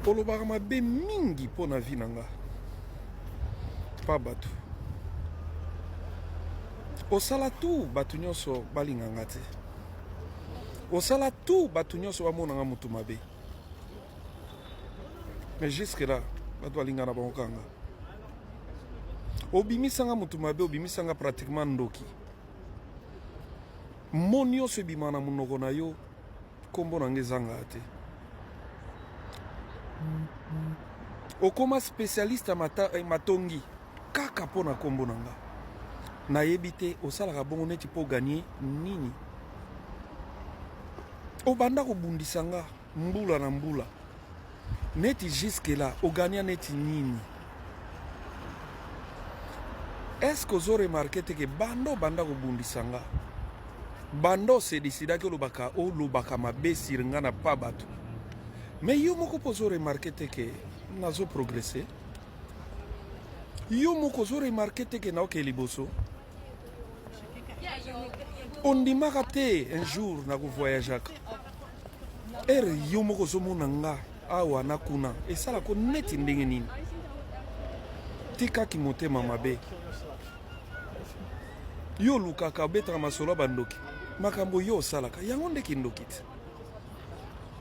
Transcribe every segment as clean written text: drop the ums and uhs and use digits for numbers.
Olobaka mabe mingi mpo na vie na nga pa bato. Osala tout bato nyonso balinga nga te. Osala tout bato nyonso bamona nga moto mabe. Mais jusque là bato balinga na bango kanga. Obimisa nga moto mabe, obimisa nga pratiquement ndoki. Mo nyonso ebima na monoko na yo. Kombo na nga ezangaka te. Okoma spécialiste ya eh, matongi kaka mpo na kombo na nga. Nayebi te osalaka bongo neti mpo gagner nini. Obanda kobundisa nga mbula na mbula neti jusque là ogania neti nini? Est-ce que ozo remarquer te ke banda obanda kobundisa nga banda ose decidaki olobaka olobaka mabe sur nga na pa bato mais yo moko mpo ozo remarquer te ke nazo progresser yo moko ozo remarquer te ke naoke liboso ondimaka te un jour nakovoyageaka ere yo moko ozomona nga awa na kuna esalako neti ndenge nini tika kimotema mabe yo olukaka obetaka masolo ya bandoki makambo yo osalaka yango nde kindoki te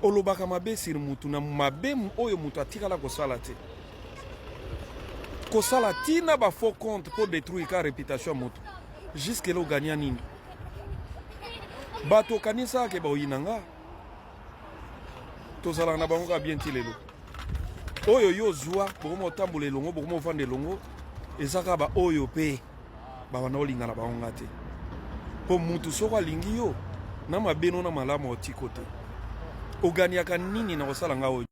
olobaka mabe sur mutu na mabe oyo mutu atikala kosala te kosala ntina ba faux compte mpo détruire ka réputation ya moto jusque là ogania nini bato okanisaka ke baoyina nga tozalaka na bango kaka bien ti lelo oyo yo ozwa bokoma otambola elongo bokoma ofanda elongo eza kaka baoyo mpe babanda kolinga na bango nga te mpo mutu soko alingi yo na mabe no na malamu otiko te oganiaka nini na kosala nga oyo.